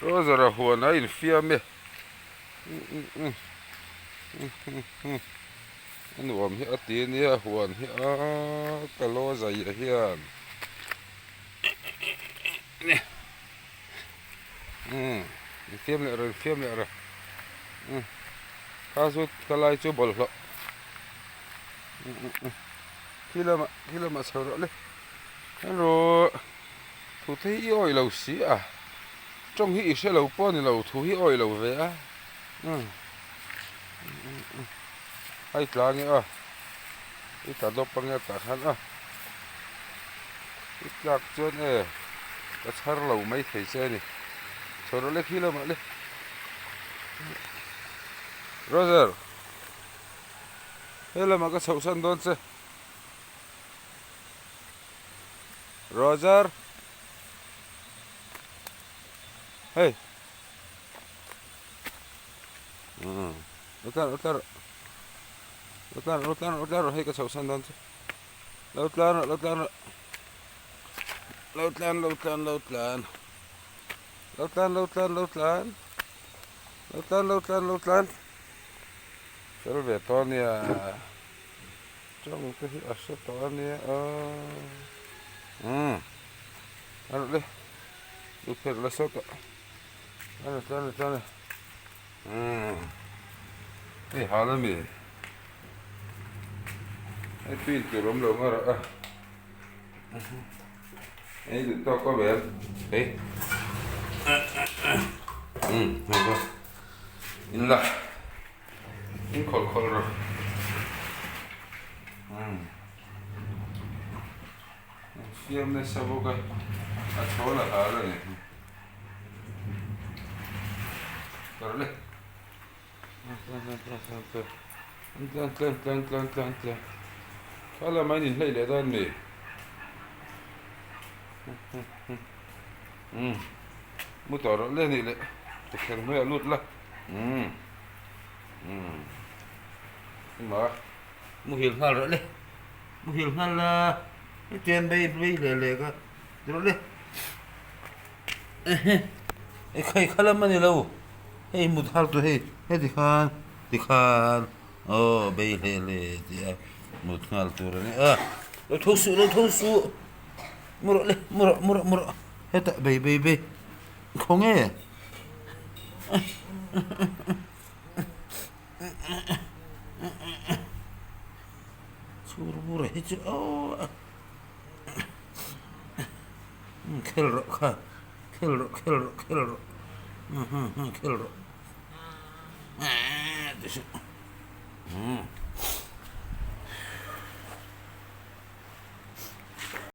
Roger a huan a infiam e a nuam hi a ti ania huan hi a ka lo zai ah hian infiam leh rawh infiam leh rawh kha chu khalai chu bawlhhlawh khi lamah khi lamah chho rawh le hello. Thu te hi i awih lo si a, tawng hi i hre lo pawh a ni lo, thu hi awih lo ve a, umm hei tlang e a, i tla dawp ange tah khan a, i tlak chuan e ka chhar lo mai thei che a ni, chho rawh le khi lamah le, Roger he lamah ka chhoh san dawn che. Roger Hey Lo tlar lo tlar lo tlar lo tlar lo tlar hei ka chhoh san dawn che lo tlar lo tlar lo tlan lo tlan lo tlan lo tlan lo tlan lo tlan lo tlan lo tlan lo tlan fel ve tawh ania. Tawng te hi a hre tawh a nia aw umm a rawh le i pherh la sawt a a la tlan a tlan a umm hei hal a mi hei pin tur awm lo nga rawh a hei duh tawk a vel hei umm hei va in la. In khawlh khawlh rawh umm an fiam nasa bawk a a chhawl a hal a ni tawrh le tlan tlan tlan tlan tlan tlan kha lamah in inhleih leh dawn mi umm mu tawh rawh le nih leh thutthleng hnuaiah lut la umm. Umm ma muhil nghal rawh le muhil nghal la hetiang bei bei leh leh ka ti rawh le ehe ekhai kha lam a ni lo hei mut har tur hei heti khan tikhan aw bei leh leh tih a mut nghal tur a ni a lo tho suh lo tho suh mu rawh le mu rawh mu rawh mu rawh hetah bei bei bei khawnge. Chhur bur hi chu aw khel rawh kha khel rawh khel rawh khel rawh khel rawh.